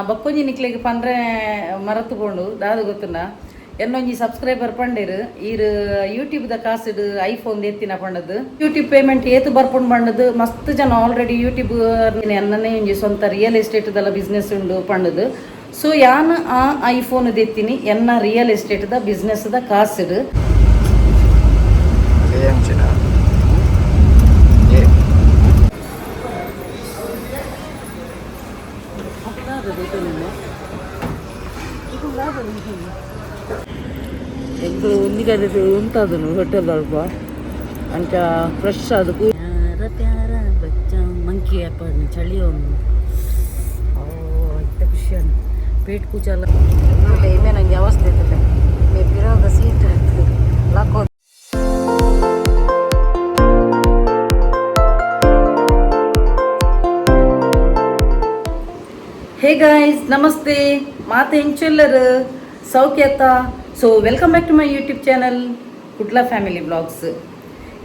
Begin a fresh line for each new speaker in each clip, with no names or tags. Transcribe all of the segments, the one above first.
ಬಕ್ಕೊಂಜಿ ನಿಕ್ಲೆಗ್ ಪಂಡ್ರೆ ಮರತ್ ಪೋಂಡು ದಾದ ಗೊತ್ತುಂಡ ಎನ್ನೊಂಜಿ ಸಬ್ಸ್ಕ್ರೈಬರ್ ಪಂಡೆರ್ ಈರ್ ಯೂಟ್ಯೂಬ್ ದ ಕಾಸುಡು ಐಫೋನ್ ದೆತ್ತಿನ ಪಂಡದು ಯೂಟ್ಯೂಬ್ ಪೇಮೆಂಟ್ ಏತ್ ಬರ್ಪುಂಡು ಪಂಡದು ಮಸ್ತ್ ಜನ ಆಲ್ರೆಡಿ ಯೂಟ್ಯೂಬ್ ಎನ್ನನೇ ಒಂಜಿ ಸ್ವಂತ ರಿಯಲ್ ಎಸ್ಟೇಟ್ ದಲ ಬಿಸ್ನೆಸ್ ಉಂಡು ಪಂಡದು. ಸೊ ಯಾನ್ ಆ ಐಫೋನ್ ದೆತ್ತಿನಿ ಎನ್ನ ರಿಯಲ್ ಎಸ್ಟೇಟ್ ದ ಬಿಸ್ನೆಸ್ ದ ಕಾಸುಡು.
ಎಂಚಿನ ಏ
ಎಂಕುಲು ಒಂಜಿ ಕಡೆಟ್ ಉಂತಾದನು ಹೋಟೆಲ್ ಅಲ್ಪ ಅಂಚ ಫ್ರೆಶ್ ಆದ್ ಪ್ಯಾರ ಪ್ಯಾರ ಬಚ್ಚ ಮಂಕಿ ಆಪರ್ನಿ ಚಳಿ ಉಂಡು. ಓ ಇತ್ತೆ ಖುಷಿ ಉಂಡು ಪೇಟ್ ಕೂಚಲ್ಲ ಇಮೆ ನಂಗೆ ಅವಸ್ಥೆ ಇತ್ತಲ್ಲ ಮೇ ಪಿರೋದ ಸೀಟ್ ಲಾಕೋ. ಹೇ ಗಾಯ್ಸ್, ನಮಸ್ತೆ. ಮಾತೆ ಎಂಚೆಲ್ಲರು ಸೌಖ್ಯತ? So welcome back to my YouTube channel Kudla family blogs.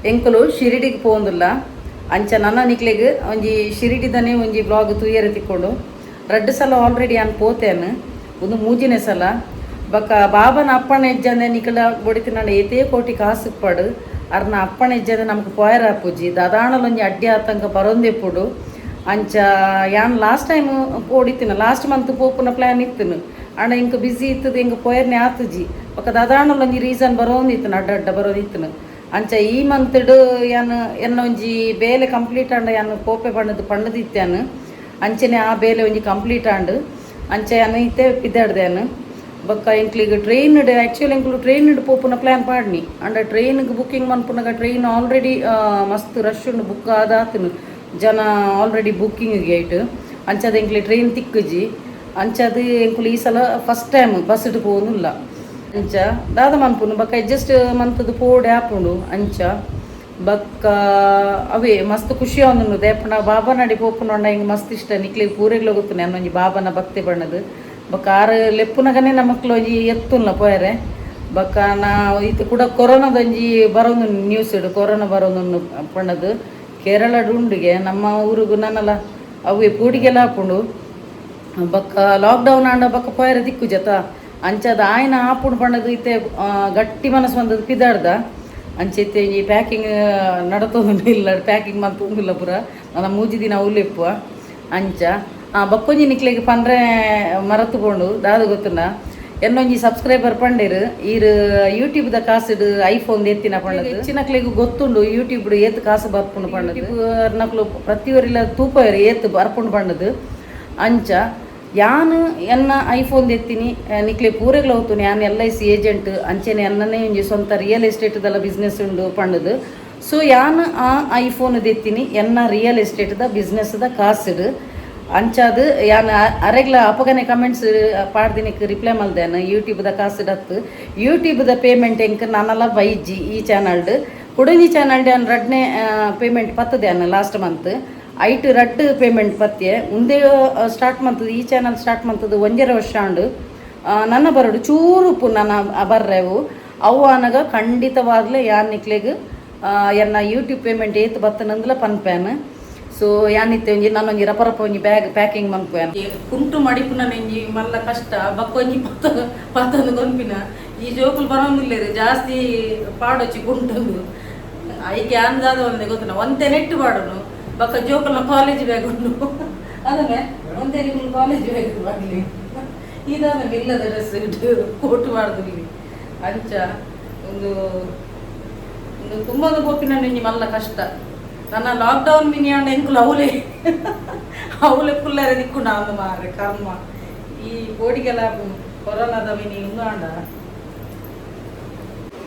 ಎಂಕುಲು ಶಿರಿಡಿಗೆ ಪೋಂದುಲ್ಲ. ಅಂಚ ನನ್ನ ನಿಕ್ಲೆಗ್ ಒಂಜಿ ಶಿರಿಡಿದನೆ ಒಂಜಿ ಬ್ಲಾಗ್ ತೂಯರೆ ತಿಕ್ಕೊಂಡು. ರಡ್ಡ್ ಸಲ ಆಲ್ರೆಡಿ ಯಾನ್ ಪೋತೇನು, ಒಂದು ಮೂಜಿನೇ ಸಲ. ಬೊಕ್ಕ ಬಾಬನ ಅಪ್ಪಣೆ ಇಜ್ಜಂದೆ ನಿಕಲ ಬೊಡಿತಿನಂಡ ಏತೇ ಕೋಟಿ ಕಾಸು ಇಪ್ಪಡು, ಅರ್ನ ಅಪ್ಪಣೆ ಇಜ್ಜಂದೆ ನಮ್ಗೆ ಪೋಯರ ಆಪುಜಿ. ದಾದಾಣಲೊಂಜಿ ಅಡ್ಡಿ ಆತಂಕ ಬರೊಂದಿಪ್ಪುಡು. ಅಂಚ ಯಾನ್ ಲಾಸ್ಟ್ ಟೈಮ್ ಪೋಡಿತ್ತಿನ ಲಾಸ್ಟ್ ಮಂತ್ ಪೋಪುನ ಪ್ಲ್ಯಾನ್ ಇತ್ತುನು. ಆಂಡ ಇಂಕ್ ಬಿಸಿ ಇತ್ತದ, ಇಂಕ್ ಪೋಯರ್ನೆ ಆತುಜಿ. ಬೊಕ್ಕ ದಾದಾಣಲೊಂಜಿ ರೀಸನ್ ಬರೋಂದಿತ್ತುನು, ಅಡ್ಡ ಅಡ್ಡ ಬರೋದಿತ್ತುನು. ಅಂಚ ಈ ಮಂತ್ಡ್ ಯಾನ್ ಎನ್ನ ಒಂಜಿ ಬೇಲೆ ಕಂಪ್ಲೀಟ್ ಆಂಡ ಯಾನ್ ಪೋಪೆ ಪಂಡದು ಪಂಡದಿತ್ತ್ಯಾನ್. ಅಂಚನೆ ಆ ಬೇಲೆ ಒಂಜಿ ಕಂಪ್ಲೀಟ್ ಆಂಡ್. ಅಂಚ ಯಾನ್ ಇತ್ತೆ ಪಿದಾಡ್ದೆ. ಬೊಕ್ಕ ಎಂಕ್ಲಿಗ್ ಟ್ರೈನ್ ಆ್ಯಕ್ಚುಲಿ ಎಂಕುಲು ಟ್ರೈನ್ ಪೋಪುನ ಪ್ಲ್ಯಾನ್ ಪಾಡ್ನಿ. ಆಂಡ ಟ್ರೈನ್ಗೆ ಬುಕ್ಕಿಂಗ್ ಮನ್ಪುನಗ ಟ್ರೈನ್ ಆಲ್ರೆಡಿ ಮಸ್ತ್ ರಶ್ ಉಂಡು, ಬುಕ್ ಆದಾತನು, ಜನ ಆಲ್ರೆಡಿ ಬುಕ್ಕಿಂಗ್ ಐಟ್. ಅಂಚಾದ ಎಂಕ್ಲೆ ಟ್ರೈನ್ ತಿಕ್ಕುಜಿ. ಅಂಚಾದ ಎಂಕುಲು ಈ ಸಲ ಫಸ್ಟ್ ಟೈಮ್ ಬಸ್ಡ್ ಪೋವೊಂದುಲ್ಲ. ಅಂಚ ದಾದ ಮನ್ಪುನು, ಬೊಕ್ಕ ಅಡ್ಜಸ್ಟ್ ಮಂತುದು ಪೋಡೆ ಆಪುಂಡು. ಅಂಚ ಬೊಕ್ಕ ಅವೇ ಮಸ್ತ್ ಖುಷಿ ಆವೊಂದುಂಡು. ದೇಪಂಡ ಬಾಬಾನಡಿ ಪೋಪುನಂಡ ಹಿಂಗೆ ಮಸ್ತ್ ಇಷ್ಟ. ನಿಕ್ಲೆಗ್ ಪೂರೆಗ್ಲ ಗೊತ್ತು ಒಂಜಿ ಬಾಬಾನ ಭಕ್ತಿ ಬಣ್ಣದು. ಬೊಕ್ಕ ಆರು ಲೆಪ್ಪುನಗನೇ ನಮಕ್ಲು ಒಂಜಿ ಎತ್ತುಲ್ಲ ಪೋಯರೆ. ಬೊಕ್ಕ ನಾ ಇತ್ತೆ ಕೂಡ ಕೊರೋನಾದೊಂಜಿ ಬರೋದು ನ್ಯೂಸ್ ಇಡು, ಕೊರೋನಾ ಬರೋದು ಪಂಡದು ಕೇರಳಡ್ ಉಂಡುಗೆ. ನಮ್ಮ ಊರುಗು ನನ್ನಲ ಅವೆ ಪೂಡಿಗೆಲ್ಲ ಆಪುಂಡು. ಬೊಕ್ಕ ಲಾಕ್ಡೌನ್ ಆಂಡ ಬೊಕ್ಕ ಪೋಯರೆ ದಿಕ್ಕು ಜತ. ಅಂಚದ ಆಯ್ನ ಆಪುಂಡು ಪಂಡದು ಇತ್ತೆ ಗಟ್ಟಿ ಮನಸ್ಸು ಬಂದದ್ದು ಪಿದಾಡ್ದ. ಅಂಚ ಇತ್ತೆ ಈ ಪ್ಯಾಕಿಂಗ್ ನಡತೊಂದು ಇಲ್ಲ, ಪ್ಯಾಕಿಂಗ್ ಮಂತೊಂದುಲ್ಲ ಪೂರ. ನನ್ನ ಮೂಜಿ ದಿನ ಅವ್ಲು ಇಪ್ಪುವ. ಅಂಚ ಬಕ್ಕೊಂಜಿ ನಿಕ್ಲೆಗ್ ಪಂಡ್ರೆ ಮರತ್ ಪೋಂಡು ದಾದ ಗೊತ್ತುಂಡ ಎನ್ನೊಂಜಿ ಸಬ್ಸ್ಕ್ರೈಬರ್ ಪಂಡೆರ್ ಈರ್ ಯೂಟ್ಯೂಬ್ ದ ಕಾಸುಡು ಐಫೋನ್ ದೆತ್ತಿನ ಪಂಡದು. ಹೆಚ್ಚಿನಕ್ಲೆಗ್ ಗೊತ್ತುಂಡು ಯೂಟ್ಯೂಬ್ ಏತ್ ಕಾಸು ಬರ್ಪುಂಡು ಪಂಡದು. ನಕುಲು ಪ್ರತಿಯೊರಿಲ ತೂಪೆರ್ ಏತ್ ಬರ್ಪುಂಡು ಪಂಡದು. ಅಂಚ ಯಾನ್ ಎನ್ನ ಐಫೋನ್ ದೆತ್ತಿನಿ ನಿಕ್ಲೆ ಪೂರೆಗ್ಲ ಹೋಗ್ತೀನಿ. ಯಾನ್ ಎಲ್.ಐ.ಸಿ ಏಜೆಂಟ್. ಅಂಚೆನೆ ಎನ್ನನೇ ಒಂಜಿ ಸ್ವಂತ ರಿಯಲ್ ಎಸ್ಟೇಟ್ ದಲ ಬಿಸ್ನೆಸ್ ಉಂಡು ಪಂಡದು. ಸೊ ಯಾನ್ ಆ ಐಫೋನ್ ದೆತ್ತಿನಿ ಎನ್ನ ರಿಯಲ್ ಎಸ್ಟೇಟ್ ದ ಬಿಸ್ನೆಸ್ ದ ಕಾಸುಡು. ಅಂಚಾದ್ ಯಾನ್ ಅರೆಗ್ಲ ಅಪಗನೆ ಕಮೆಂಟ್ಸ್ ಪಾಡ್ದಿನಿಕ್ ರಿಪ್ಲೈ ಮಲ್ದೇನು. ಯೂಟ್ಯೂಬ್ ದ ಕಾಸುಡತ್ತು, ಯೂಟ್ಯೂಬ್ ದ ಪೇಮೆಂಟ್ ಎಂಕ್ ನಾನಲ ಬೈಜಿ. ಈ ಚಾನಲ್ಡ್ ಕುಡೊಂಜಿ ಚಾನಲ್ಡ್ ಯಾನ್ ರಡ್ನೇ ಪೇಮೆಂಟ್ ಪತ್ತದೆ. ಯಾನ್ ಲಾಸ್ಟ್ ಮಂತ್ ಐಟ್ ರಡ್ಡ್ ಪೇಮೆಂಟ್ ಪತ್ಯೆ. ಉಂದೇ ಸ್ಟಾರ್ಟ್ ಮಂತದ್ದು, ಈ ಚಾನಲ್ ಸ್ಟಾರ್ಟ್ ಮಂತದ್ದು 1.5 ವರ್ಷ ಆಂಡು. ನನ್ನ ಬರಡು ಚೂರು ಉಪ್ಪು ನನ್ನ ಬರ್ರೆವು. ಅವು ಆನಗ ಖಂಡಿತವಾಗ್ಲೇ ಯಾನ್ ನಿಕ್ಲೆಗ್ ಎನ್ನ ಯೂಟ್ಯೂಬ್ ಪೇಮೆಂಟ್ ಏತ್ ಬತ್ತನಂದ್ಲ ಪನ್ಪೇನು. ಸೊ ಯಾನಿತ್ತೆ ಒಂಜಿ ನಾನೊಂಜಿ ರಪ ರಪ ಒಂಜಿ ಬ್ಯಾಗ್ ಪ್ಯಾಕಿಂಗ್ ಮನ್ಪುವೆ. ಕುಂಟು ಮಡಿಪುನ ಒಂಜಿ ಮಲ್ಲ ಕಷ್ಟ. ಬಕ್ಕೊಂಜಿ ಪತ್ತ ಪತ್ತೊಂದು ಕೊನ್ಪಿನ ಈ ಜೋಕುಲು ಬರೋಂದಿಲ್ಲೇರು, ಜಾಸ್ತಿ ಪಾಡೊಚ್ಚಿ ಕುಂಟೊಂದು. ಐಕೆ ಅಂದಾದ ಒಂದೇ ಗೊತ್ತುನ ಒಂತೆ ನೆಟ್ಟು ಪಾಡುನು. ಬೊಕ್ಕ ಜೋಕುಲ್ನ ಕಾಲೇಜ್ ಬ್ಯಾಗ್ ಉಂಡು ಅದನ್ನೇ ಒಂತೆ ನಿಕ್ಲು ಕಾಲೇಜ್ ಬ್ಯಾಗ್ ಮಾಡ್ಲಿ. ಇದಾದ ಇಲ್ಲದ ಡ್ರೆಸ್ ಕೋಟು ಮಾಡುದಿಲ್ಲಿ. ಅಂಚ ಒಂದು ಒಂದು ತುಂಬೊಂದು ಪೋಪಿನ ಒಂಜಿ ಮಲ್ಲ ಕಷ್ಟ. ನನ್ನ ಲಾಕ್ಡೌನ್ ಮಿನಿ ಆಂಡ ಎಂಕುಲು ಅವಲೇ ಅವಲೇ ಪುಲ್ಲರೆ ದಿಕ್ಕುಂಡ ಅಂದು ಮಾರ್ರೆ ಕರ್ಮ. ಈ ಕೋಡಿಗೆಲ್ಲ ಕೊರೋನಾದ ಮಿನಿ ಉಂದು ಆಂಡ.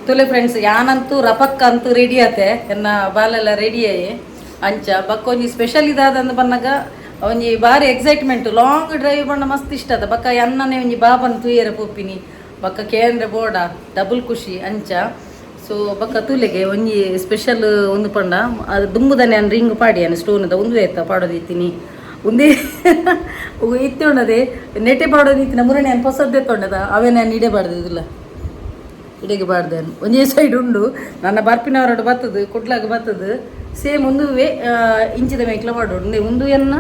ತುಲೆ ಫ್ರೆಂಡ್ಸ್, ಯಾನಂತೂ ರಪಕ್ಕ ಅಂತೂ ರೆಡಿ ಆತೆ, ಎನ್ನ ಬಾಲೆಲ್ಲ ರೆಡಿ ಆಯಿ. ಅಂಚ ಬಕ್ಕ ಒಂಜಿ ಸ್ಪೆಷಲ್ ಇದಾದಂದು ಬನ್ನಗ ಒಂಜಿ ಬಾರಿ excitement. Long drive ಬಣ್ಣ ಮಸ್ತ್ ಇಷ್ಟ ಅದ. ಬಕ್ಕ ಅನ್ನನೇ ಒಂಜಿ ಬಾಬನ್ ತೂಯರೆ ಪೋಪಿನಿ. ಬಕ್ಕ ಕೇಂದ್ರ ಬೋಡ ಡಬಲ್ ಖುಷಿ. ಅಂಚ ಸೊ ಬಕ್ಕ ತೂಲೆಗೆ ಒಂಜಿ ಸ್ಪೆಷಲ್ ಒಂದು ಪಂಡ ಅದು ದುಂಬುದನೆ ನಾನು ರಿಂಗ್ ಪಾಡಿಯಾನೆ ಸ್ಟೋನ್ದ ಒಂದು ಏತ ಪಾಡೋದಿತ್ತೀನಿ. ಒಂದೇ ಇತ್ತೆ ಉಣ್ಣದೆ ನೆಟೆ ಪಾಡೋದಿತ್ತಿನ ಮುರಣೆ ಹೊಸದ್ದೇ ತೊಂಡದ. ಅವೇ ನಾನು ಇಡೆ ಬಾಡ್ದಿಲ್ಲ, ಇಡೆಗೆ ಬಾರ್ದೇನು. ಒಂಜೇ ಸೈಡ್ ಉಂಡು. ನನ್ನ ಬರ್ಪಿನವರಡು ಬತ್ತದು, ಕುಡ್ಲಾಗ ಬತ್ತದು. ಸೇಮ್ ಒಂದುವೆ ಇಂಚಿದ ಮೇಕ್ಲ ಮಾಡೋಡು. ಒಂದು ಎನ್ನ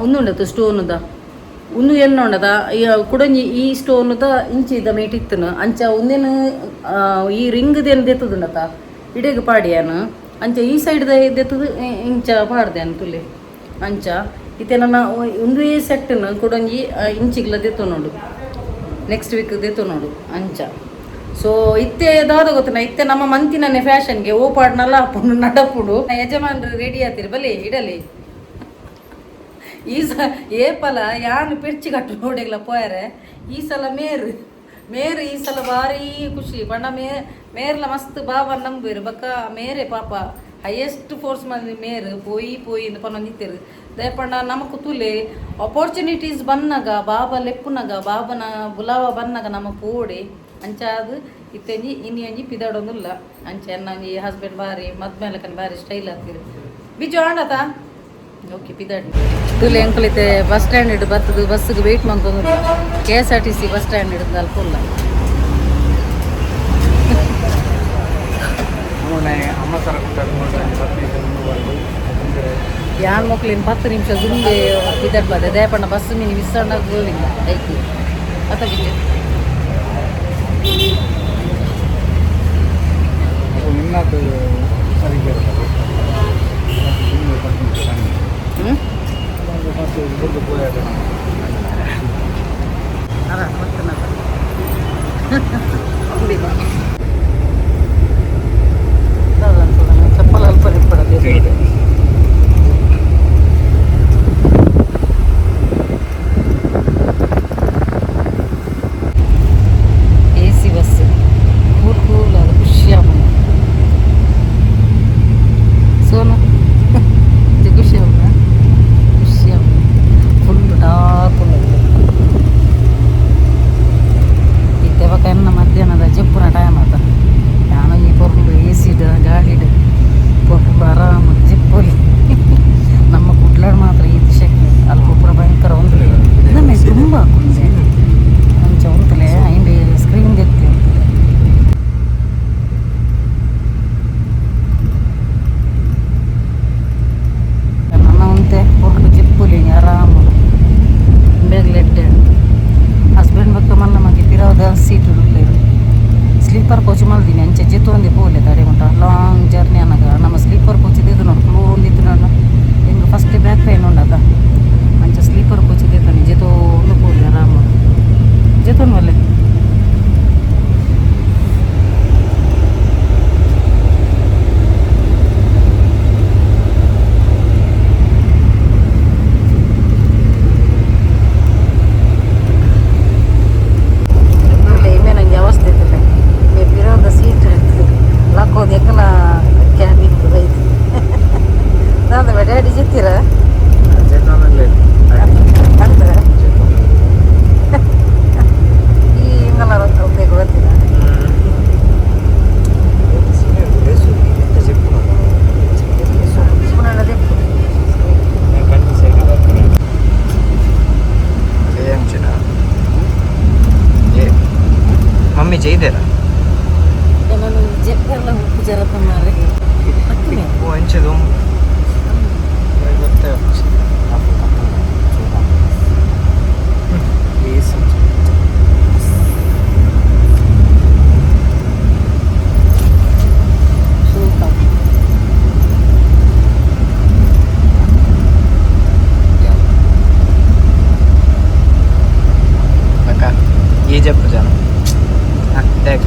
ಒಂದು ಉಂಡತ್ತು ಸ್ಟೋನ್ದ. ಉಂದು ಎನ್ನೋಂಡದ ಕುಡೊಂಜಿ ಈ ಸ್ಟೋನ್ದ ಇಂಚಿದ ಮೇಟ್ ಇತ್ತನು ಅಂಚ ಉಂದೆನ್ ಈ ರಿಂಗ್ ದೇನ್ ದೆತ್ತದುಂಡತ ಇಡೆಗ್ ಪಾಡಿಯಾನ ಅಂಚ ಈ ಸೈಡ್ ದೆತ್ತದು ಇಂಚ ಪಾಡ್ದೆ ತುಲೆ ಅಂಚ ಇತ್ತೆ ನನ್ನ ಉಂದುವೇ ಸೆಟ್ಟನ್ನು ಕುಡೊಂಜಿ ಇಂಚಿಗ್ಲ ದೆತ್ತೊನೋಡು ನೆಕ್ಸ್ಟ್ ವೀಕ್ ದೆತ್ತೊನೋಡು ಅಂಚ. ಸೊ ಇತ್ತೆ ದಾದ ಗೊತ್ತನ ಇತ್ತೆ ನಮ್ಮ ಮಂತಿನನೆ ಫ್ಯಾಷನ್ಗೆ ಓ ಪಾಡ್ನಲ್ಲ ಅಪ್ಪುಂಡು ನಡಪುಡು ಯಜಮಾನ್ರು ರೆಡಿ ಆತಿರು ಬಲಿ ಇಡಲಿ ಈ ಸ ಏಪಲ ಯಾನ್ ಪೆರ್ಚಿ ಕಟ್ಟು ನೋಡಿಗ್ಲ ಪೋಯರೆ ಈ ಸಲ ಮೇರು ಮೇರು ಈ ಸಲ ಭಾರಿ ಖುಷಿ ಬಣ್ಣ ಮೇರ್ಲ ಮಸ್ತ್ ಬಾಬಾ ನಂಬುವೆರು ಬೊಕ್ಕ ಮೇರೆ ಪಾಪ ಹೈಯೆಸ್ಟ್ ಫೋರ್ಸ್ ಮಂದಿ ಮೇರು ಪೋಯಿ ಪೋಯಿ ಇಂದ್ ಪನೊಂದಿತ್ತೆರ್ ದಯಪಂಡ ನಮಕ್ ತೂಲೆ ಅಪಾರ್ಚುನಿಟೀಸ್ ಬನ್ನಗ ಬಾಬಾ ಲೆಪ್ಪುನಗ ಬಾಬನ ಬುಲಾವ ಬನ್ನಗ ನಮ ಪೋಡೆ ಅಂಚಾದ್ ಇತ್ತೆಂಜಿ ಇನಿ ಒಂಜಿ ಪಿದಾಡೊಂದುಲ್ಲ ಅಂಚ ಎನ್ನ ಒಂಜಿ ಹಸ್ಬೆಂಡ್ ಬಾರಿ ಮದ್ಮೇಲಕನ್ ಬಾರಿ ಸ್ಟೈಲ್ ಆತಿರು ಬಿಜು ಆಂಡತ ಓಕೆ ಪಿದಾಡಿ ತೂಲೆ ಎಂಕುಲಿತೆ ಬಸ್ ಸ್ಟ್ಯಾಂಡ್ ಇಡು ಬತ್ತದು ಬಸ್ಸಿಗೆ ವೆಯ್ಟ್ ಮಂತೊಂದು KSRTC bus stand ಹಿಡಿದು ಅಲ್ಪ ಯಾನ್ ಮಕ್ಳಿನ 10 ನಿಮಿಷ ದುಂಬೆ ಪಿದಾಡ್ಬಾರ್ದು ದಯಪಣ್ಣ bus mini miss ಅಣ್ಣ ಗೋವಿಂದ ಐತಿ ಅತ್ತ ಬಿಜು. ಹ್ಞೂ ಅರ ಚಪ್ಪಲ್ ಅಲ್ಪ ಇಪ್ಪಡದು. AC bus cool cool ಅದು ಖುಷಿ ಆಪುಂಡು ಸೋನು ಖುಷಿ ಆಪುಂಡ ಖುಷಿ ಆಪುಂಡು ಫುಲ್ ಡಾರ್ಕ್ ಉಂಡು. ಇತ್ತೆ ಬೊಕ ಎನ್ನ ಮಧ್ಯಾಹ್ನದ ಜಪ್ಪುನ ಟೈಮ್ ಆತ ಯಾನ ಈ ಪೊರ್ಲು ಎ ಸಿಡ್ ಗಾಳಿಡ್ ಪೊರ್ಲು ಆರಾಮ ಜಪ್ಪೊಲಿ. ನಮ್ಮ ಕುಡ್ಲಾಡ್ ಮಾತ್ರ ಈ ಶಕ್ತಿ ಅಲ್ಪ ಪೂರ ಭಯಂಕರ ಒಂದು ಇದನ್ನೇ ತುಂಬ ಹಾಕುಂದೆ ಅಂಚ ಉಂತಲೆ ಐಂಡೆ ಸ್ಕ್ರೀನ್ ದೆತ್ತಿ ಉಂತಲೆ. ನನ್ನ ಉಂತೆ ಪೊರ್ಲು ಜಿಪ್ಪುಲಿ ಆರಾಮ ಬೇಗ ಎಡ್ಡೆ ಹಸ್ಬೆಂಡ್ ಬೊಕ್ಕ ಮಲ್ಲ ಮಗೆ ಪಿರಾವದ ಸೀಟ್ ಉಲ್ಲೆರ್ ಸ್ಲೀಪರ್ ಕೋಚ್ ಮಲ್ದಿನಿ ಅಂಚೆ ಜೆತ್ತೊಂದೆ ಪೋಲೆ ತಡೆ ಮುಟ ಲಾಂಗ್ ಜರ್ನಿ ಅನಗ ನಮ್ಮ ಸ್ಲೀಪರ್ ಕೋಚ್ ಇದ್ದು ನೋಡು ಕ್ಲೋಂದಿತ್ತು ನಾನು ಹಿಂಗೆ first back pain ಉಂಡದ ಅಂಚ ಸ್ಲೀಪರ್ ಕೋಚ್ ಇದ್ದು ಜೆತೋಂದು ಪೋಲೆ ಆರಾಮ ಜೆತೋನ್ ಮಲ್ಲೆ. ಇಲ್ಲೇ ನಂಗೆ ಅವಸ್ಥೆ ಇತ್ತಿಲ್ಲ ಮೇ ಪಿರೋದ ಸೀಟ್ ಲಕ್ಕೋದು ಎಕ್ಕನ ಕ್ಯಾಬಿನ್ ಐತಿ ನಾನು ಡ್ಯಾಡಿ ಜಿತ್ತೀರ ಅಂದ್ರ ಈ ಇಂಗಲ ಗೊತ್ತಿಲ್ಲ.
ಮಮ್ಮಿ ಜೈದೇರಾ?
ನಾನು ಜೆಪ್ಪೆಲ್ಲ ಉಪ್ಪು ಜರತ ಮಾರೆ.
ಓ ಅಂಚದು ಗೊತ್ತೇ.
ಸೂಪರ್.
ಅಕ್ಕ ಈ ಜಪ್ಪು ಜನ. ಹಾಂ, ಟ್ಯಾಕ್.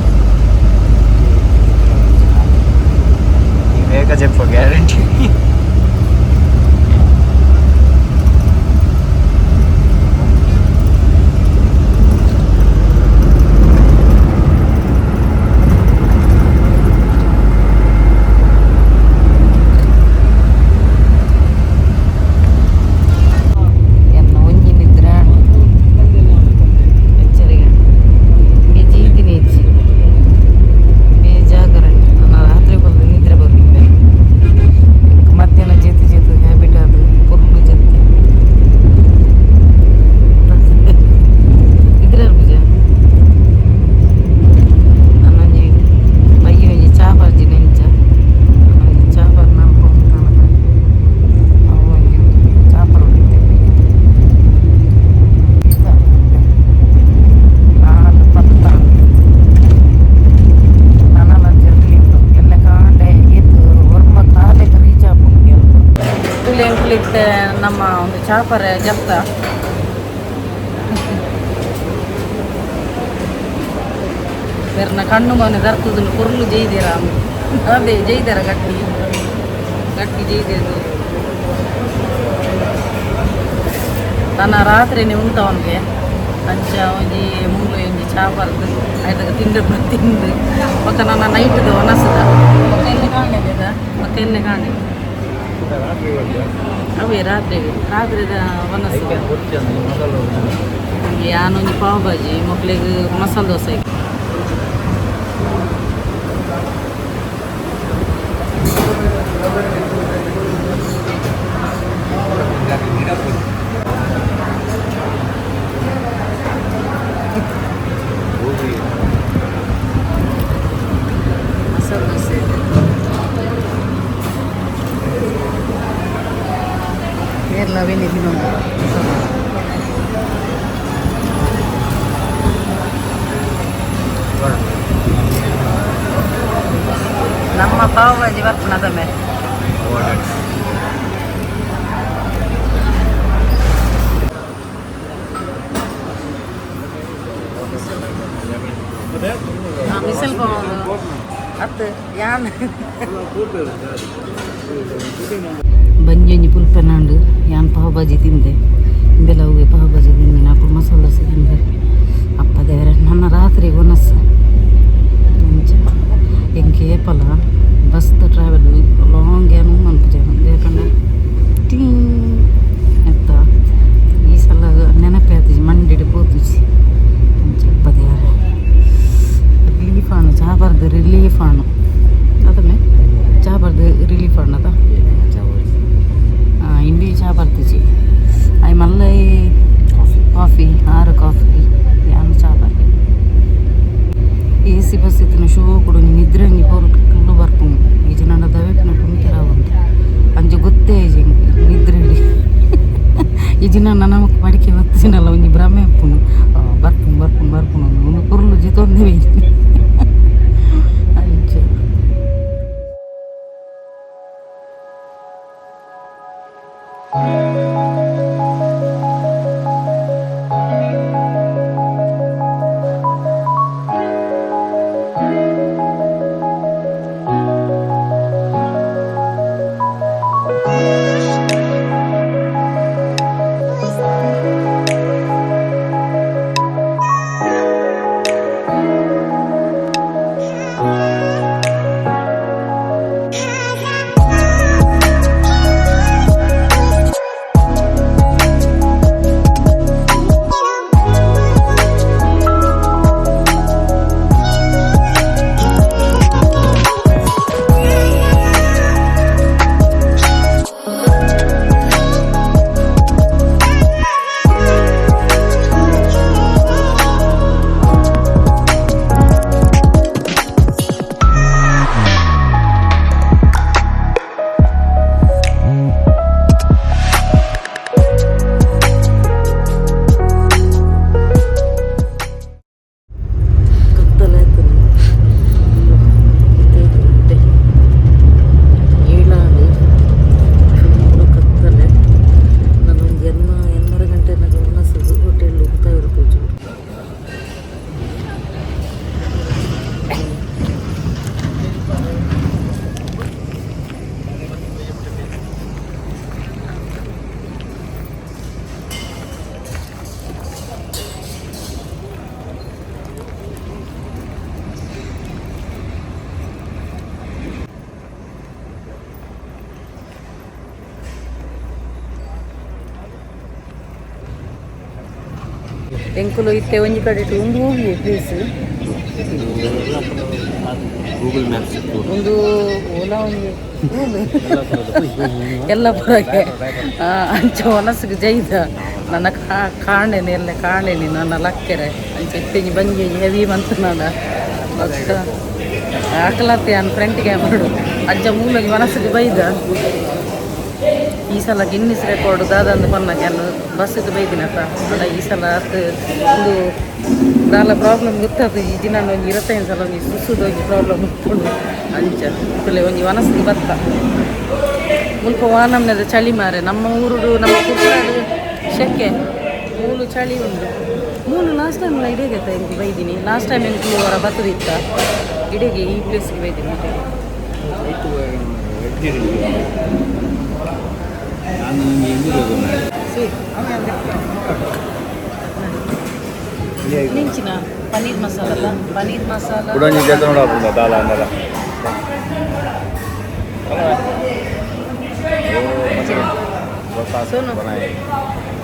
ಎಂಕುಲಿತ್ತೆ ನಮ್ಮ ಒಂದು ಚಾಪರೆ ಜಪ್ತ ಬೇರ್ನ ಕಣ್ಣು ಮನೆ ದರ್ತದನ್ನು ಕುರ್ಲು ಜೈದಿರ. ಅದೇ ಜೈದಾರ ಗಟ್ಟಿ ಗಟ್ಟಿ ಜೈದಿರು. ನನ್ನ ರಾತ್ರಿನೇ ಉಂಟ ಅವನಿಗೆ ಅಂಚ ಒಂಜಿ ಮೂಲು ಒಂಜಿ ಚಾ ಬರ್ದು ಆಯ್ತಾಗ ತಿಂದು ತಿಂದು ಬೊಕ್ಕ ನನ್ನ ನೈಟ್ದು ಒನಸದ ಬೊಕ್ಕ ಎಲ್ಲಿ ಕಾಣೆ ಬೊಕ್ಕ ಎಲ್ಲಿ ಕಾಣೆ. ಅವೇ ರಾತ್ರಿ ರಾತ್ರಿದ ಒನಸು. ಯಾನೊಂಜಿ ಪಾವ್ ಭಾಜಿ, ಮಕ್ಳಿಗೆ ಮಸಾಲೆ ದೋಸೆ. ಮಸಾಲೆ ದೋಸೆ ಕೇರಳ ಅವೇನಿಲ್ಲ. ನಮ್ಮ ಪಾವ್ ಭಾಜಿ ಬರ್ಪುನದಮ್ಮೆ. ಮಿಸಲ್ ಪಾವ್ ಅತ್ತು ಯಾನ್ ಬಂಜಿ ಪುಲ್ಪೆನಾಂಡು. ಯಾನ್ ಪಾವ್ ಭಾಜಿ ತಿಂದೆ, ಇಂದೆಲ್ಲ ಹೋಗಿ ಪಾವ್ ಭಾಜಿ ತಿಂದೆ. ಅప్పుడు ಮಸಾಲೆ ದೋಸೆ ತಿಂದೆ. ಅಪ್ಪ ದೇವರೇ, ನನ್ನ ರಾತ್ರಿ ಒನಸ್ಸು ಅಂಚ. ಎಂಕ್ ಏಪಲ ಬಸ್ದ ಟ್ರಾವೆಲ್ ಲಾಂಗ್ ಏನು ಮನ್ಪುಜೆ, ಯಾಕಂದ್ರೆ ಟೀ ಎತ್ತ ಈ ಸಲ ನೆನಪೇ ಆತಿಜಿ, ಮಂಡಿಡ್ ಪೋತುಜಿ. ಅಂಚ ಅಪ್ಪ ದೇವರೇ, ರಿಲೀಫ್ ಆಣು ಚಾ ಬರ್ದು ರಿಲೀಫ್ ಆಣು ಅದನ್ನೇ ಚಾ ಬರ್ದು ರಿಲೀಫ್ ಆಣದ. ಇಂಡಿ ಚಾ ಬರ್ತಿಜಿ. I ಮಲ್ಲ ಕಾಫಿ ಆರು ಕಾಫಿ ಯಾನ್ ಚಾ ಬರ್ಲಿ. A C bus ಇತ್ತಿನ ಶೋ ಕೊಡು ನಿದ್ರೆ ಒಂಜಿ ಪೊರ್ಲು ಬರ್ಪುಂಡು. ಈ ಜನ ದವೆಪಿನ ಕುಂತಿರ ಉಂಡು ಅಂಚ ಗೊತ್ತೇ ಇಜ್ಜಿ ನಿದ್ರೆ. ಈ ಜಿನ ನಮಕ್ ಪಡಿಕೆ ಬತ್ತಿನಲ್ಲ ಒಂಜಿ ಭ್ರಮೆ ಉಪ್ಪುಂಡು, ಬರ್ಪುಂಡು ಬರ್ಪುಂಡು ಬರ್ಪುಂಡು ಒಂದು ಪೊರ್ಲು ಜಿತೊಂದೇ ಅಂಚ. ಕತ್ತಲಾಯ್ತು, ಏಳಾಂಡ್, ಫುಲ್ಲು ಕತ್ತಲೆ. ನಾನು ಎನ್ನ ಎನ್ನರ ಗಂಟೆ ಒಣಸುದು ಹೋಟೆಲ್ ಹೋಗ್ತಾ ಇರ್ಬೋದು. ಎಂಕುಲು ಇತ್ತೆ ಒಂಜಿ ಕಡೆಟ್ ಒಂದು ಹೋಗಿ place.
Google maps.
ಒಂದು ಓಲಾ ಒಂದು ಎಲ್ಲ ಪುರಗೆ ಅಂಚ ಒನಸ್ಗೆ ಜೈದ ನನ್ನ ಕಾಣೆನೆ ಎಲ್ಲ ಕಾಣೆನೆ ನನ್ನ ಲಕ್ಕೆರೆ. ಅಂಚ ಇತ್ತೆಂಜಿ ಬಂಜಿ ಹೆವಿ ಮಂತ್ ನಾಡ ಬೊಕ್ಕ ಅಕಲತ್ತೆ ಅನ್ ಫ್ರಂಟ್ಗೆ ಮಾಡು ಅಜ್ಜ ಮೂಲಂಜಿ ಮನಸ್ಸಿಗೆ ಬೈದ. ಈ ಸಲ ಗಿನ್ನಿಸ್ ರೆಕಾರ್ಡ್ ದಾದಂದು ಪನ್ನಾಗ ನಾನು ಬಸ್ಸಿಗೆ ಬೈದಿನಪ್ಪ ಅಲ್ಲ. ಈ ಸಲ ಅತ್ ಒಂದು ದಾಲ ಪ್ರಾಬ್ಲಮ್ ಗೊತ್ತಾತು. ಈ ದಿನ ಒಂಜಿ 25 ಸಲ ಒಂಜಿ ಸುಸುದ ಒಂಜಿ ಪ್ರಾಬ್ಲಮ್ ಉಪ್ಪುಂಡು. ಅಂಚ ಕುಲೆ ಒಂಜಿ ಮನಸ್ಸಿಗೆ ಬತ್ತ. ಮುಲ್ಪ ವಾನಮ್ನದ ಚಳಿ ಮಾರೆ ನಮ್ಮ ಊರುಡು ನಮ್ಮ ಕುಡ್ಲಾಡು ಶೆಕೆ ಮೂಲು ಚಳಿ ಉಂಡು. ಮೂಲು ಲಾಸ್ಟ್ ಟೈಮ್ ಇಡೀಗೆ ಎಂಕ್ ಬೈದಿನಿ. ಲಾಸ್ಟ್ ಟೈಮ್ ಎಂಕ್ ಅವರ ಬತ್ತದಿತ್ತ ಇಡೀಗೆ ಈ ಪ್ಲೇಸ್ಗೆ ಬೈದಿನಿ ಮತ್ತೆ.
ನಾನು
ಸಿ ನಿಂಚಿನ ಪನ್ನೀರ್ ಮಸಾಲ ಅಲ್ಲ, ಪನ್ನೀರ್ ಮಸಾಲ.
ಕುಡಂಜಿ ಜೊತೆ ನೋಡಪ್ಪ ದಾಲ ಅಂದಲ್ಲ.
ಸೋನು.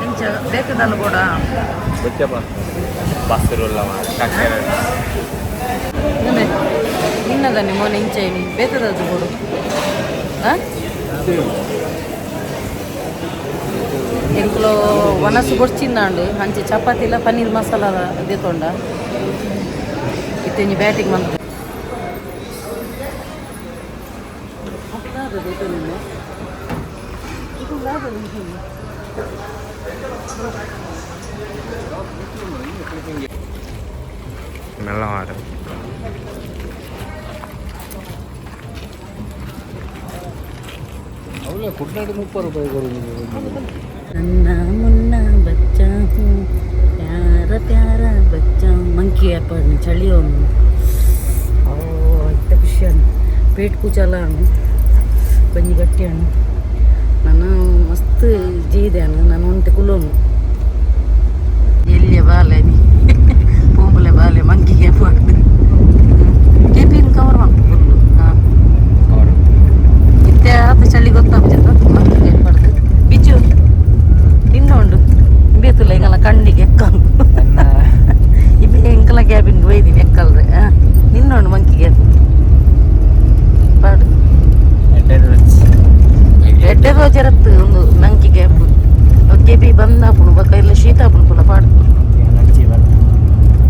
ಇಂಚ ಬೇಕಾದಲ್ಲ ಕೂಡ.
ಬಸ್ಸಿರುಲ್ಲ.
ನಿನ್ನದನ್ನಿ ಮೊನ್ನೆ ಇಂಚ ಇನಿ ಬೇತದದ್ದು ಕೊಡು. ಹಾಂ, ಎಂಕುಲು ವನಸು ಬೊಡ್ಚಿಂದಾಂಡು ಅಂಚೆ ಚಪಾತಿ ಇಲ್ಲ ಪನ್ನೀರ್ ಮಸಾಲ ದೇತೊಂಡ ಇತ್ತೆಂಜಿ ಬ್ಯಾಟಿಂಗ್ ಮಂತ್.
ಮೆಲ್ಲ ಮಾಡ. ಅವಳ ಕುಡ್ನಾಡಿ 30 ರೂಪಾಯಿ.
ನನ್ನ ಮುನ್ನ ಬಚ್ಚ ಹೂಂ ಪ್ಯಾರ ಪ್ಯಾರ ಬಚ್ಚ ಮಂಕಿ ಅಪ್ಪ ಚಳಿ ಅವನು. ಓ ಇತ್ತ ಖುಷಿ ಅಣ್ಣ ಪೇಟ್ ಕೂಚಲ ಅಣ್ಣ ಬಂಜಿ ಗಟ್ಟಿ ಅಣ್ಣ. ನಾನು ಮಸ್ತ್ ಜೀದೆ ಅಣ್ಣ, ನಾನು ಒಂಟೆ ಕುಲೋನು ಎಲ್ಲಿಯ ಬಾಲೆ ನೀ ಪೂಂಬಲೆ ಬಾಲೆ ಮಂಕಿಗೆ ಪಾಡ್ದು ಕೆಪಿನ ಕವರ್ ಮಾಡ್ತು ಫುಲ್ಲು. ಹಾಂ, ಇತ್ತೆ ಆತ ಚಳಿ ಗೊತ್ತಾಗ್ತದೆ ಮಂಕಿಗೆ ಪಡ್ದು. ಬಿಚ್ಚು ನಿನ್ನ ಉಂಡು ಬೇತುಲ್ಲ ಈಗಲ್ಲ ಕಣ್ಣಿಗೆ ಎಕ್ಕಂದು ಇಬ್ಬೆ ಎಂಕಲ ಕ್ಯಾಬಿನ್ಗೆ ಒಯ್ದೀನಿ ಎಕ್ಕಲ್ರೆ. ನಿನ್ನ ಉಂಡು ಮಂಕಿಗೆ ಪಾಡು. ಎಡ್ಡೆ ರೋಜರತ್ತು ಒಂದು monkey gap KP ಬಂದಾಪುಣು ಬೊಕ ಇಲ್ಲ ಶೀತ ಆಪುಣು ಪುಲ ಪಾಡು.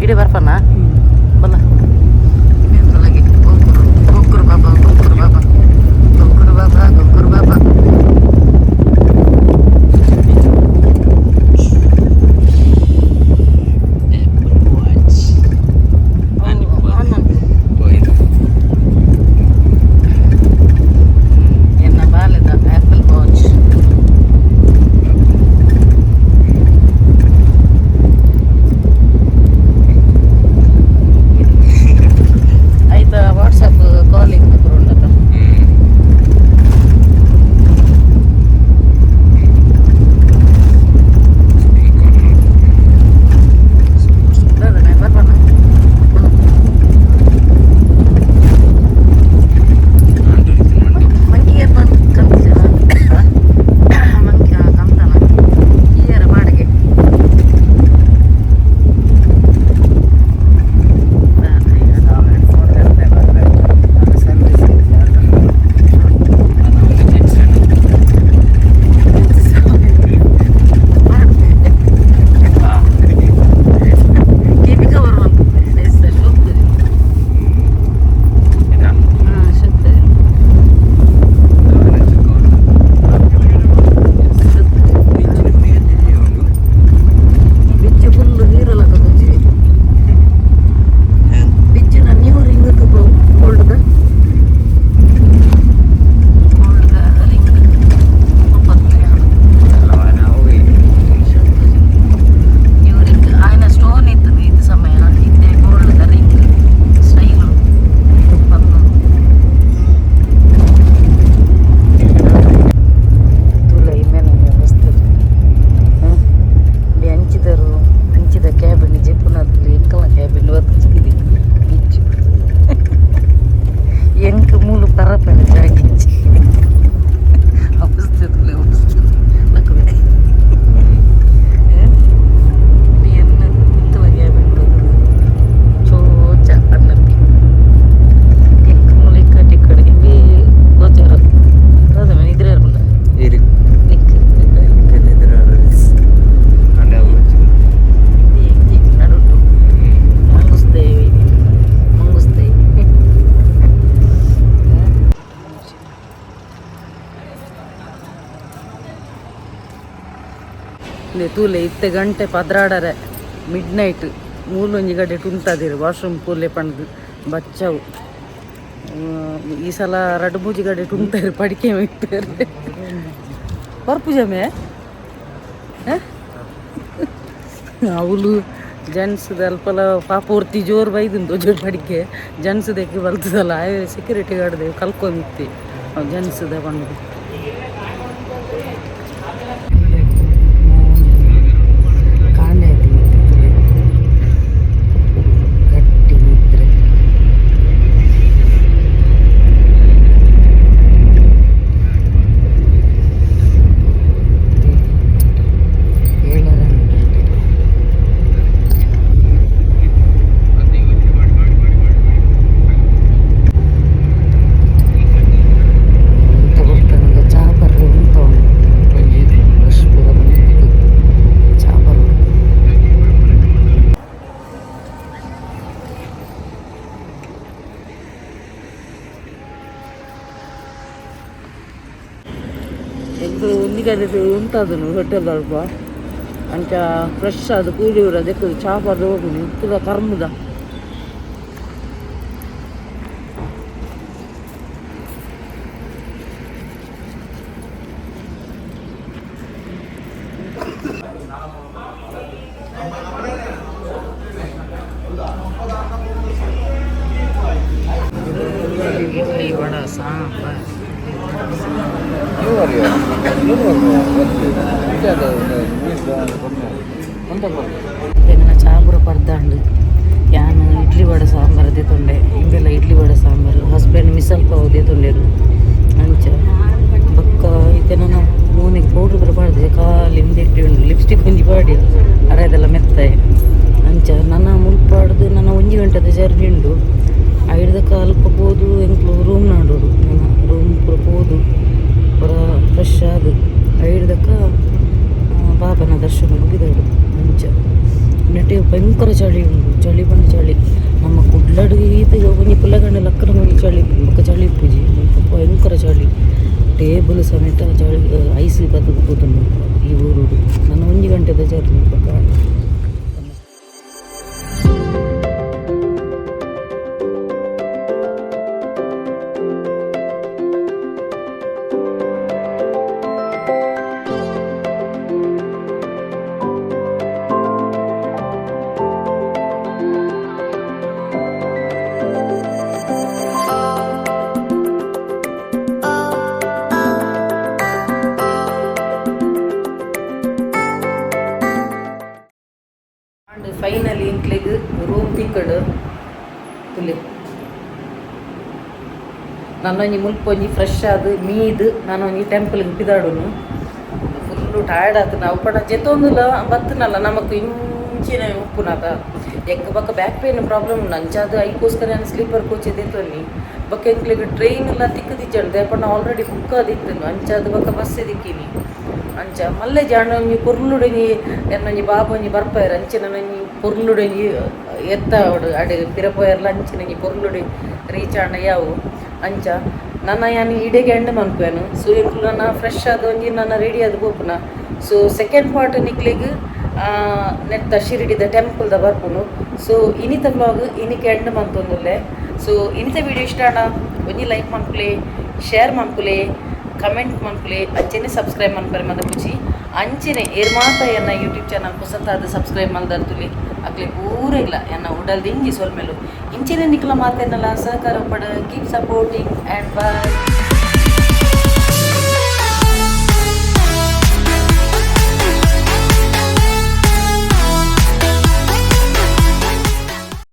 ಇಡೀ ಬರ್ಪನಾ ಬಲ್ಲ. ಗೋಕುರು ಗೋಕುರು ಬಾಬಾ, ಗೋಕುರು ಬಾಬಾ, ಗೋಕುರು ಬಾಬಾ, ಗೋಕುರು ಬಾಬಾ. ಎನ್ನ ಬಾಲೆದ ಆ್ಯಪಲ್ ವಾಚ್. ಆಯ್ತಾ, ವಾಟ್ಸಪ್ ಕಾಲಿಂಗ್ ಉಂಡತ. ಬರ್ಬಣ್ಣ. ಮಂಕಿಗೆ ಬಂದು ಕಂತ ಮಂಕಿ ಕಂತನ ಈಯರ ಬಾಡಿಗೆ. ಕೆಪಿ ಕವರ್ ಹೋಗ್ತದೆ. ಹಾಂ, ಶಕ್ತಿ. ಬಿಚ್ಚು ಫುಲ್ ನೀರೆಲ್ಲ ತಗೊಂಡಿ. ಬಿಚ್ಚಿನ ನೀವು ring gold gold ring. ನೀವು ರಿಂಗ್ ఆయన ಸ್ಟೋನ್ ಇತ್ತು ಇದು ಸಮಯ ಇತ್ತೆ gold ring style ಬಂದು ತುಲೆ ಇಮ್ಮೆನ ವ್ಯವಸ್ಥೆ ಅಂಚಿದರು ಅಂಚಿದ ಕ್ಯಾಬಿನ್ ಜೆಪ್ಪುನದಲ್ಲಿ ಎಂಕಲ ಕ್ಯಾಬಿನ್ ಬತ್ತಿದೆ. ಬಿಚ್ಚು ಎಂಕ್ ಮೂಲು ಪರಪೆನ ಜಾಗಿಂಚಿ ಅವಸ್ಥೆ ತುಲೆ ಅವಸ್ಥೆ ಲಕ್ಕುವೆ. ಎನ್ನ ಎಂಕಲ ಕ್ಯಾಬಿನ್ ಬರ್ತದೆ ಚೋಚ ಅಣ್ಣಪ್ಪಿ. ಎಂಕ್ ಮೂಲು ಇಕ್ಕಟ್ಟಿ ಇಕ್ಕಡೆ ಇಲ್ಲಿ ಗೋಚಾರ ದಾದ ಇದ್ರೆ ಇರ್ಪುಂಡ ನಿಕ್ ನಡುಟು ಮಂಗುಸ್ತೇವೆ ಮಂಗುಸ್ತೇವೆ. ತೂಲೆ ಇತ್ತೆ ಗಂಟೆ 12ರೆ ಮಿಡ್ ನೈಟ್. ಮೂಲೊಂಜಿ ಗಡೆ ಟುಂತಾದಿರು ವಾಶ್ರೂಮ್ ಪೂಲೆ ಪಂಡ್ದು ಬಚ್ಚವು. ಈ ಸಲ ರಡ್ಡು ಮೂಜಿ ಗಡೆ ಟುಂಟರು ಪಡಿಕೆ ಇಪ್ಪೇರು ಪರ್ಪುಜಮೆ ಅವಳು ಜೆಂಟ್ಸ್ ಅಲ್ಪಲ ಪಾಪೂರ್ತಿ ಜೋರು ಬೈದುಂಡು ಜೋರು ಪಡಿಕೆ ಜೆಂಟ್ಸ್ ದೆಕ್ಕಿ ಬಲ್ತದಲ್ಲ ಆಯ್ ಸೆಕ್ಯೂರಿಟಿ ಗಾರ್ಡ್ ದೇವ್ ಕಲ್ಕೊಂಡಿತ್ತಿ ಜೆಂಟ್ಸ್ the ಬಂದು ಕಾಂಡೆ ಗಟ್ಟಿ ನಿದ್ರೆ. ಏಳರ. ಎಂತ ಗೊತ್ತನಗ ಚಾ ಬರ್ರೆ ಉಂಟು ರಶ್ ಪೂರ ಬಂದಿತ್ತು ಚಾ ಬರೋದು. ಎಂಕುಲು ಒಂಜಿ ಕಡೆಟ್ ಉಂತಾದನು ಹೋಟೆಲ್ ಅಲ್ಪ ಅಂಚ ಫ್ರೆಶ್ ಆದ್ ಕೂಲಿ ಊರ ದೆಕ್ಕುದು ಚಾ ಪರ್ದು ಹೋಗುನು ಇತ್ತದ ಕರ್ಮದ. ಇಡ್ಲಿ ವಡ ಸಾಂಬಾರ್. ಎಂಗನ ಚಾಪುರ ಪರ್ದಾಂಡು ಯಾನ್ ಇಡ್ಲಿ ವಡೆ ಸಾಂಬಾರು ದೇತೊಂಡೆ ಇಂಬೆಲ್ಲ ಇಡ್ಲಿ ವಡೆ ಸಾಂಬಾರು ಹಸ್ಬೆಂಡ್ ಮಿಸಲ್ ಪಾವ್ ದೇತೊಂಡೆರು. ಅಂಚ ಬೊಕ್ಕ ಇತ್ತೆ ನನ ಮೋನೆಗ್ ಪೌಡ್ರ್ ಪೂರ ಪಾಡ್ದೆ ಖಾಲಿ ಇಂದೆಟ್ಟಿ ಉಂಡು ಲಿಪ್ಸ್ಟಿಕ್ ಒಂಜಿ ಪಾಡಿ ಅರೆದೆಲ್ಲ ಮೆತ್ತಾಯ. ಅಂಚ ನನ ಮುಲ್ಪಾಡ್ದು ನನ ಒಂಜಿ ಗಂಟೆದ ಜರ್ನಿ ಉಂಡು. ಐಡ್ದಕ್ಕ ಅಲ್ಪ ಪೋದು ಎಂಕ್ಲು ರೂಮ್ ನಾಡೋಡು ನನ ರೂಮ್ ಪೂರ ಪೋದು ಪೂರ ಫ್ರೆಶ್ ಆದ್ ಐಡ್ದಕ್ಕ ಬಾಬನ ದರ್ಶನ ಮುಗಿದೋಡು. ಅಂಚ ನೆಟೆ ಭಯಂಕರ ಚಳಿ ಉಂಡು ಚಳಿ ಪಂಡ ಚಳಿ. ನಮ್ಮ ಕುಡ್ಲಡ್ ಈತ್ ಒಂಜಿ ಪುಲ್ಲಗಂಡ ಲಕ್ಕನ ಒಂಜಿ ಚಳಿ ಬೊಕ್ಕ ಚಳಿ ಇಪ್ಪುಜಿ ಮುಲ್ಪ ಭಯಂಕರ ಚಳಿ. ಟೇಬಲ್ ಸಮೇತ ಚಳಿ ಐಸ್ ಬತ್ತುದು ಪೋತುಂಡು ಈ ಊರುಡು. ನನ ಒಂಜಿ ಗಂಟೆದ ಜರ್ನಿ ಬೊಕ್ಕ. ಅಂಡ್ ಫೈನಲಿ ಎಂಕ್ಲೆಗ್ ರೂಮ್ ತಿಕ್ಕಡು ತುಲೆ. ನನ್ನೊಂಜಿ ಮುಲ್ಪ ಒಂಜಿ ಫ್ರೆಶ್ ಆದ್ ಮೀದ್ ನಾನೊಂಜಿ ಟೆಂಪಲ್ಗೆ ಪಿದಾಡುನು. ಫುಲ್ಲು ಟಯರ್ಡ್ ಆತು ನಾವು ಪಡ ಜೆತ್ತೊಂದುಲ ಬತ್ತನಲ್ಲ ನಮಕ್ ಇಂಚಿನ ಉಪ್ಪುನಾತ ಎಂಕ್ ಬೊಕ್ಕ ಬ್ಯಾಕ್ ಪೇನ್ ಪ್ರಾಬ್ಲಮ್ ಉಂಡು. ಅಂಚಾದ್ ಐಕೋಸ್ಕರ ಯಾನ್ ಸ್ಲೀಪರ್ ಕೋಚ್ ದೆತ್ತೊನ್ನಿ. ಬೊಕ್ಕ ಎಂಕ್ಲೆಗ್ ಟ್ರೈನ್ ಎಲ್ಲ ತಿಕ್ಕುದಿಜ್ಜಂಡ್ ದಾಯೆ ಆಲ್ರೆಡಿ ಬುಕ್ ಆದಿತ್ತುಂಡು. ಅಂಚಾದ್ ಬೊಕ್ಕ ಬಸ್ ದಿಕ್ಕಿನಿ. ಅಂಚ ಮಲ್ಲೆ ಜಾಣ ಒಂಜಿ ಪೊರ್ಲುಡೊಂಜಿ ಎನ್ನೊಂಜಿ ಬಾಬು ಒಂಜಿ ಬರ್ಪೆರ್ ಅಂಚಿನ ಒಂಜಿ ಪೊರ್ಲುಡೊಂಜಿ ಎತ್ತಾವಡು ಅಡೆ ಪಿರ ಪೋಯೆರ್ಲ ಅಂಚಿನ ಒಂಜಿ ಪೊರ್ಲುಡು ರೀಚ್ ಆಂಡ ಯಾವು. ಅಂಚ ನನ ಯಾನ್ ಇಡೆಗೆ ಎಂಡ್ ಮನ್ಪುವೆನು. ಸೊ ಎಂಕುಲು ನನ ಫ್ರೆಶ್ ಆದ್ ಒಂಜಿ ನನ ರೆಡಿ ಆದ್ ಪೋಪುನ. ಸೊ ಸೆಕೆಂಡ್ ಪಾರ್ಟ್ ನಿಕ್ಲೆಗ್ ನೆತ್ತ ಶಿರಡಿದ ಟೆಂಪಲ್ದ ಬರ್ಪುನು. ಸೊ ಇನಿತ ವ್ಲಾಗ್ ಇನಿಕ್ ಎಂಡ್ ಮಂತೊಂದುಲ್ಲೆ. ಸೊ ಇನಿತ ವಿಡಿಯೋ ಇಷ್ಟ ಆಂಡ ಒಂಜಿ ಲೈಕ್ ಮನ್ಪುಲೆ, ಶೇರ್ ಮನ್ಪುಲೆ, ಕಮೆಂಟ್ ಮನ್ಪುಲೆ, ಅಂಚೆನೆ ಸಬ್ಸ್ಕ್ರೈಬ್ ಮನ್ಪರೆ ಮದಪುಜಿ. ಅಂಚೆನೆ ಏರ್ ಮಾತ ಎನ್ನ ಯೂಟ್ಯೂಬ್ ಚಾನಲ್ ಪೊಸತಾದ್ ಸಬ್ಸ್ಕ್ರೈಬ್ ಮಲ್ದರ್ತುಲಿ ಅಕ್ಲೆ ಪೂರೆಗ್ಲ ಎನ್ನ ಉಡಲ್ ದಿಂಜಿ ಸೊಲ್ಮೆಲು. ಇಂಚೆನೆ ನಿಕ್ಲ ಮಾತೆರ್ನಲ ಸಹಕಾರ ಪಡ. Keep supporting and bye.